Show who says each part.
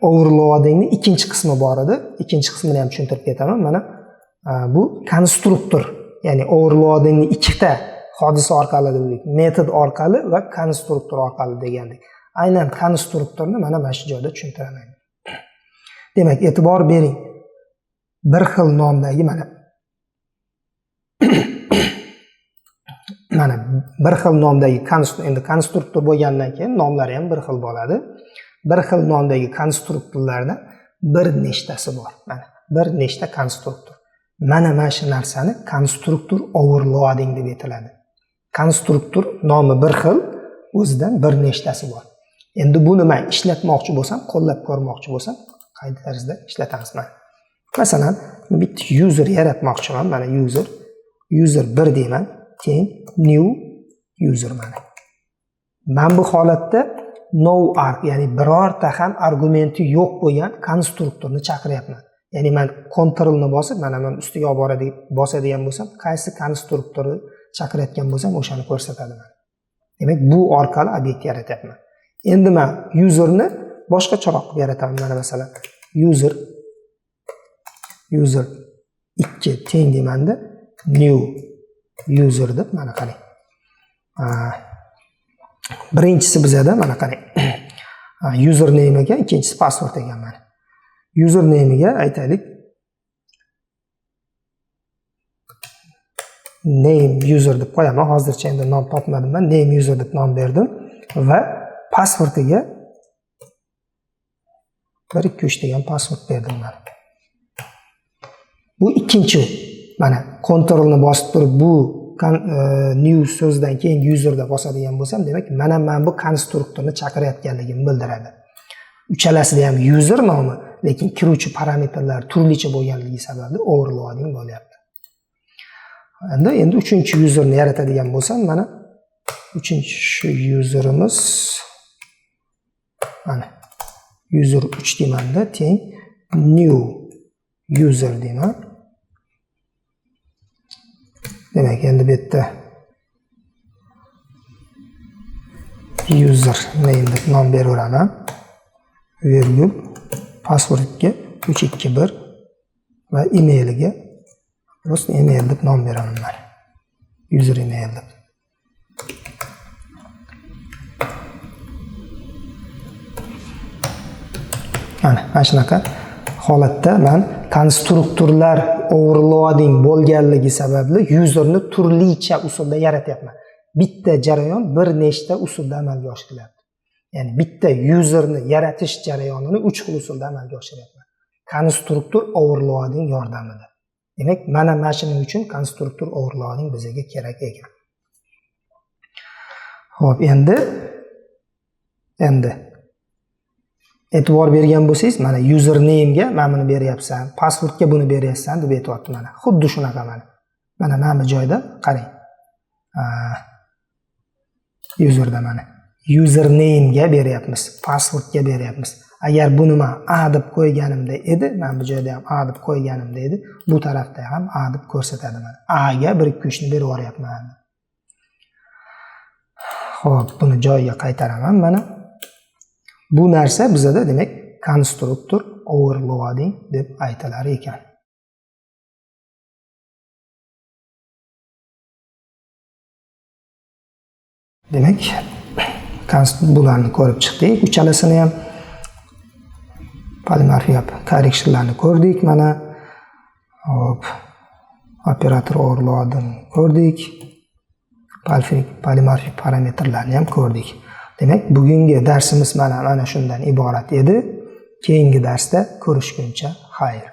Speaker 1: Overloadingni ikkinchi qismi bor edi. Ikkinchi qismini ham tushuntirib ketaman. Mana bu konstruktor, ya'ni overloadingni ikkita hodisa orqali dedik. Metod orqali va konstruktor orqali degandik. Aynan konstruktorni mana shu joyda tushuntiraman. Demak, e'tibor bering. Bir xil nomdagi mana mana bir xil nomdagi endi konstruktor bo'lgandan keyin nomlari ham bir xil bo'ladi. Bir xil nomdagi konstruktorlarda bir nechtasi bor. Mana bir nechta konstruktor. Mana shu narsani konstruktor overloading deb aytiladi. Konstruktor nomi bir xil, o'zidan bir nechtasi bor. Endi buni men ishlatmoqchi bo'lsam, qo'llab ko'rmoqchi bo'lsam, qay tarzda ishlatamiz mana. Masalan, bitta user yaratmoqchiman. Mana user 1 deyman, keyin new user mana. Men bu holatda no arg, ya'ni birorta ham argumenti yo'q bo'lgan konstruktorni chaqiryapman. Ya'ni men Ctrl ni bosib, mana men ustiga olib boradi bosadigan bo'lsam, qaysi konstruktorni chaqirayotgan bo'lsam, o'shani ko'rsatadi mana. Demak, bu orqali obyekt yaratyapman. Endi men userni boshqacharoq qilib yarataman. Mana masalan, user 2 teng deymanda new user deb mana qarang. Birinchisi bizada mana qarang. Username ekan, ikkinchisi password ekan mana. Usernameiga aytaylik name user deb qo'yaman. Hozircha endi nom topmadim men. Name user deb nom berdim va passwordiga 1 2 3 degan password berdim mana. Bu ikkinchi mana Ctrl ni bosib turib bu new so'zidan keyin userda bosadigan bo'lsam, demak, mana bu konstruktorni chaqirayotganligimni bildiradi. Uchalasida ham user nomi, lekin kiruvchi parametrlar turlicha bo'lganligi sababli overloading bo'lyapti. Endi uchinchi userni yaratadigan bo'lsam, mana uchinchi userimiz mana user 3 deymanda teng new user deyman. Demak, endi bu yerda user name deb nom beraveraman. Virgul passwordga 3 2 1 va emailiga просто email deb nom beraman mana. User email deb. Mana shunaqa holatda men konstruktorlar overloading bo'lganligi sababli userni turlicha usulda yaratyapman. Bitta jarayon bir nechta usulda amalga oshirilyapti. Ya'ni bitta userni yaratish jarayonini 3 xil usulda amalga oshiryapman. Konstruktor overloading yordamida. Demak, mana shuning uchun konstruktor overloading bizga kerak ekan. Xo'p, endi e'tibor bergan bo'lsangiz, mana username'ga mana buni beryapsan, passwordga buni beryapsan deb aytyapti mana. Xuddi shunaqa mana. Mana bu joyda qarang. Userda mana username'ga beryapmiz, passwordga beryapmiz. Agar buni men A deb qo'yganimda edi, mana bu joyda ham A deb qo'yganimda edi, bu tarafda ham A deb ko'rsatadi mana. A ga 1 2 3 ni berib yuboryapman. Xo'p, buni joyiga qaytaraman mana. Bu narsa bizada demak konstruktor overloading deb aytilar ekan. Demak, bularni ko'rib chiqdik, uchalasini ham polimorfiya correctionlarni ko'rdik mana. Hop, operator overloading ko'rdik. Polimorfik parametrlarni ham ko'rdik. Demak, bugungi darsimiz mana shundan iborat edi. Keyingi darsda ko'rishguncha xayr.